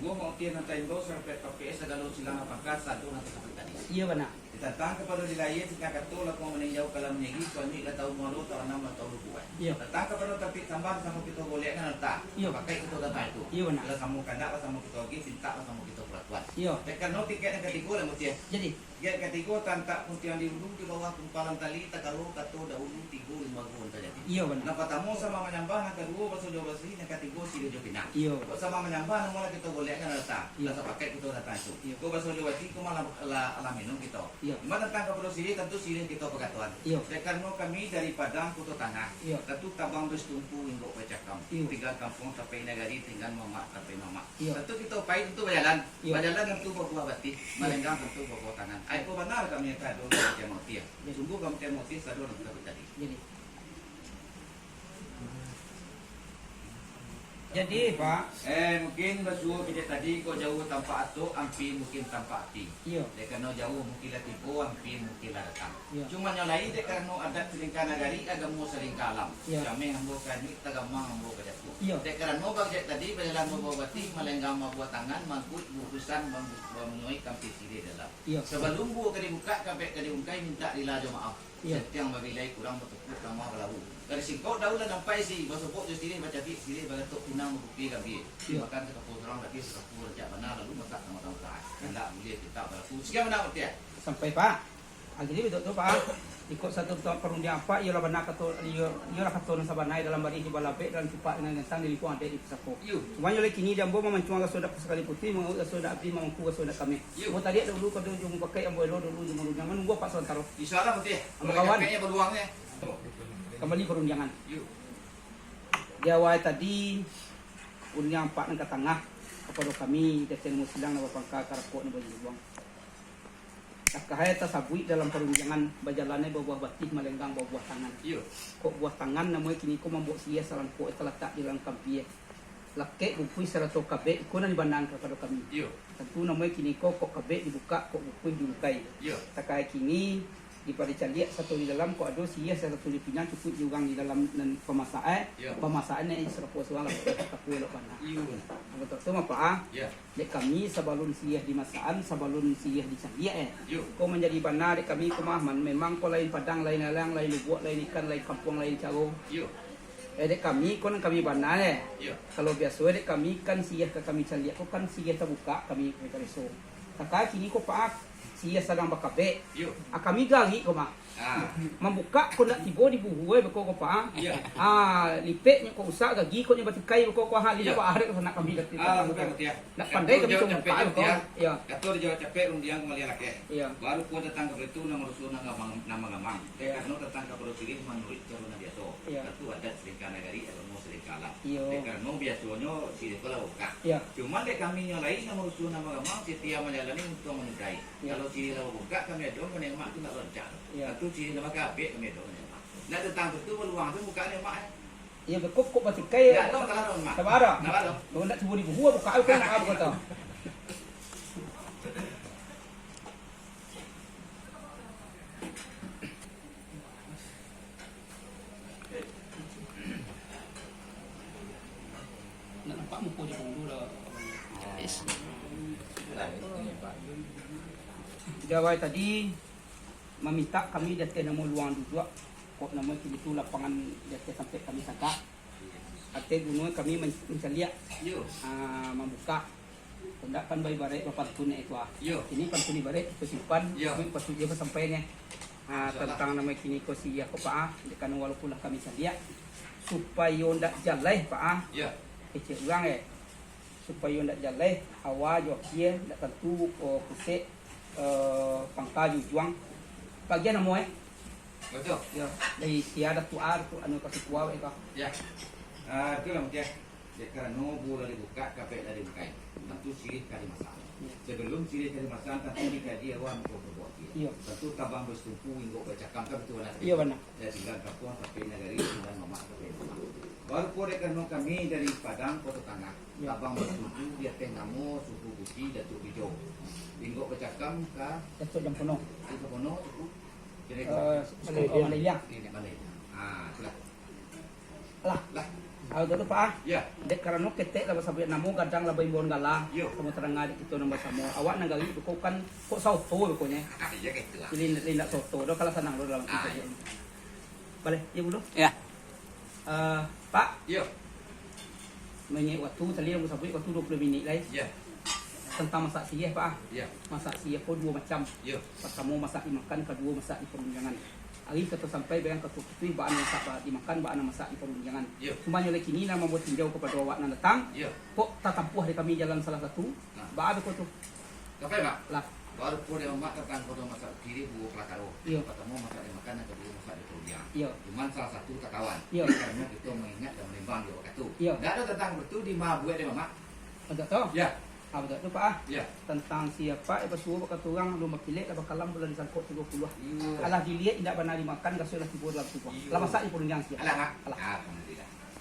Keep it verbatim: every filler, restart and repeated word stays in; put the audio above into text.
Gua mau tian nan taimbau, sarapek-papek sagalo silang apakah sado nan tasabut tadi. Iyo, bana. Ditantang kapado di layie, tingkah kato, lakuang maninjau, kalam manyigi, kuanyuik lah tahu muaro, taranam lah tahu lubuak. Iyo. Tantang kapado tapik sambah, samo kito golek nan ata. Iyo. Pakai kito tantang itu. Iyo, bana. Lah samo kandak, lah samo kito agih, pintak lah samo kito palakuan. Iyo. Dek karano tingkek nan katigo lah, Mutia. Jadi? Tingkek katigo, tantak puntiang di ulu, di bawah kumpalan tali, takalo kato dahulu, tigo limbago nan tajadi. Iyo, bana. Nan patamo sama manyambah, nan kaduo baso jo basi, nan katigo silih jo pinang. Iyo. Kok sama manyambah, namo lah kito golek nan ata. Iyo. Lah sapakai kito datang tu. Iyo. Kok baso jo basi, kok malah lah, lah minum kito. Iyo. Cuma tantang kapado silih, tantu silih kito pagatoan. Iyo. Dek karano kami dari Padang Koto Tangah. Iyo. Tantu tabang basetumpu inggok bacakam. Iyo. Tinggan kampuang tapai nagari, tinggan mamak tapai mamak. Iyo. Tantu kito pai tantu bajalan. Iyo. Bajalan tantu babuah batih, iyo, malenggang tantu babuah tangan. Ai, kok bana kami ka ado ka Mutia Mauti, ah? Iyo. Sungguah ka Mutia Mauti sado nan ka tadi. Jadi. Jadi, Pak. Eh, mungkin basuo kito tadi, kok jauah tampak atok, ampia mungkin tampak ati. Iyo. Dek karano jauah mungkin lah tibo, ampia mungkin lah datang. Iyo. Cumanyo lai dek karano adat salingka nagari, agamo salingka alam. Iyo. Cameh ambo ka anyuik, tagamang ambo ka jatuah. Iyo. Dek karano bak jek tadi, bajalan babuah batih, malenggang babuah tangan, mangkuik bukusan, bam-, bamunuai kampia silih dalam. Iyo. Sabalum buah ka dibukak, kabek ka diungkai, mintak rila jo maaf. Iyo. Santiang babilai, kurang batukuik, lamah balawu. Dari singkok daun lah nampai isi, basobok jo silih, bacabik silih, bagatok pinang, bakupi gambia. Iyo. Makan sakapo surang, tapi sakapo rancak bana, lalu masak samo-samo tahan. Indak buliah pintak balaku. Sakian bana, Mutia. Sampai, Pak. Ah, jadi betul tu, Pak. Iko satu tu parundiangan, Pak, iyolah bana kato, iyo, iyolah kato nan sabana dalam barih di balabek, dalam cupak dengan gantang di lingkuang adaik di pusako. Iyo. Cuma yo lai kini di ambo mamancuang raso dak sakali putih, mangauik raso dak abih, mamangku raso dak kameh. Iyo. Ambo tadi dahulu kado jo mupakai ambo elo dahulu jo marundiang, manunggu Apak samantaro. Insya Allah, Mutia. Ambo kawan. Kambali parundiangan. Iyo. Di awal tadi, parundiangan Apak nan ka tangah, kapado kami, Datuak Musi Silang nan bapangka, karakok nan bajujuang. Takah e tasabuik dalam parundiangan, bajalan e babuah batih, malenggang babuah tangan. Iyo. Kok buah tangan namo e kini ko mambok siriah salangkok e talatak di dalam kampia e. Lakek, bupuih, sarato kabek, iko nan dibanangan kapado kami. Iyo. Tantu namo e kini ko, kok kabek dibukak, kok bupuih diungkai. Iyo. Takah e kini, dipado caliak sato di dalam, kok ado siriah sato di pinang, cukuik di urang di dalam nan pamasak e. Iyo. Pamasak e, sarapo surang lah, tapi elok bana. Iyo. Betul tu, Pak, ah? Iyo. Dek kami, sabalun siriah dimasakan, sabalun siriah dicaliak, eh. Yo. Ko manjadi bana dek kami ko mah, man-, memang ko lain padang, lain alang, lain lubuak, lain ikan, lain kampuang, lain caro. Yo. Eh, dek kami ko nan kami bana, eh. Yo. Kalau biaso, eh, dek kami kan siriah ka kami caliak ko kan siriah tabukak kami ka reso. Takah kini ko, Pak, siriah sadang bakabek. Yo. Ah, kami garik ko mah. Ah. Mambukak ko ndak tibo di buhua beko ko, Pak, ah. Iya. Ah, lipeknyo ko usak, gagi ko nyo batikai beko ko, ah, lila ba-, arek ko sanak kami dati. Ah, bukan, Mutia. Ndak pandai kami ko mambukak ko. Iya. Kato dijawab capek, rundiang kambali lakeh. Iya. Baru ko datang ka baritu, nan marusuah nan gamang, nan magamang. Iya. Karano datang ka baro siriah manuruik caro nan biaso. Iya. Kato adat salingka nagari, agamo salingka alam. Iya. Dek karano biasonyo siriah ko lah bukak. Iya. Cuman dek kami nyo lai nan marusuah nan magamang, satia manjalani untuang manudahi. Iyo. Kalau siriah lah babukak, kami ado ka nikmat tu ndak rancak. Iyo. Lah tu siriah lah bakabek, kami ado ka nikmat. Ndak datang tu, tu baluang tu bukak nikmat, eh. Iyo, beko kok batikai. Ndak ado, ndak ado nikmat. Sabar. Ndak ado. Kalau ndak tibo di buhua bukak, bukan bukak, bukak tu. Nak nampak muko Joko Widodo lah. Yes. Di awal tadi, mamintak kami di ateh namo luang duduak, kok namo kini tu lapangan di ateh tampek kami tagak. Ateh guno kami man-, mancaliak, ah, mambukak. Ndak kan baibaraik bapantun itu, ah. Iyo. Kini pantun ibaraik kito simpan, iyo, tapi pasuik jo basampai ni. Ah, insyaallah. Tantang namo kini ko siriah ko, Pak, ah, dek karano walaupun lah kami caliak, supayo ndak jaleh, Pak, ah. Iyo. Kecek urang, eh. Supayo ndak jaleh, awa jo akhia ndak tantu, oh, pusek, eh, pangka jo ujuang. Bagian namo, eh. Betul. Yo, dari sia Datuak A, Datuak anu ka sukua, eh, ka. Ya. Ah, itulah mungkin. Dek karano buhua lah dibukak, kabek lah diungkai. Tantu siriah ka dimasak. Iyo. Sabalum siriah ka dimasak, tantu dikaji awa muko pabuak siriah. Iyo. Tantu tabang basatumpu, inggok bacakam, kan betul, bana? Iyo, bana. Dari tinggan kampuang sampai nagari, tinggan mamak sampai mamak. Baru ko dek karano kami dari Padang, Koto Tangah. Iyo. Tabang basatumpu di ateh namo suku Gusi Datuak Bijo. Inggok bacakam ka Datuak Jampono. Datuak Jampono, suku. Jadi, eh, suku Mandai Liang. Ini Mandai Liang. Ah, itulah. Lah. Lah. Ah, batua tu, Pak, ah. Yo. Dek karano ketek lah basabuik namo, gadang lah baimbauan gala. Yo. Samo tarang di kito nan basamo. Awak nan gari tu kok kan, kok saoto ko nyo. Ah, iyo gitu lah. Jadi indak, indak saoto doh, kalau sanang doh dalam Ah, kito. Iyo. Baleh, yo, Bulu. Ya. Eh, Pak, Yo. Mangek waktu, tadi ambo sabuik waktu duo puluah minit lai. Yo. Tantang masak siriah, Pak, ah. Yo. Masak siriah ko duo macam. Yo. Partamo masak di makan, kaduo masak di parundiangan. Ari ka tasampai bana ka tutuih, baa nan masak ba-, di makan, baa nan masak di parundiangan. Yo. Cumanyo lai kini nan mambuek tinjau kapado awak nan datang, Yo. kok tatampuah dek kami jalan salah satu, Nah. baa beko tu? Sampai, Pak? Lah. Baru pun dia mak tentang kodo masak kiri duo perkara. Iyo. Pertama masak di makan, yang kedua masak di parundiangan. Iyo. Cuman salah satu tak kawan. Iyo. Karena kita mengingat dan menimbang di waktu tu. Iyo. Tidak ada tentang betul di ma buat dia, Mak. Betul tu? Ya. Ah, betul tu, Pak, ah. Ya. Tantang sia yang basuo bak kato urang, alun bakilek lah bakalam, bulan disangkok tigo puluah. Iyo. Alah diliek indak bana dimakan, gaso lah tibo dalam tubuah. Iyo. Lah masak di parundiangan sia. Alah, Mak. Alah. Alhamdulillah.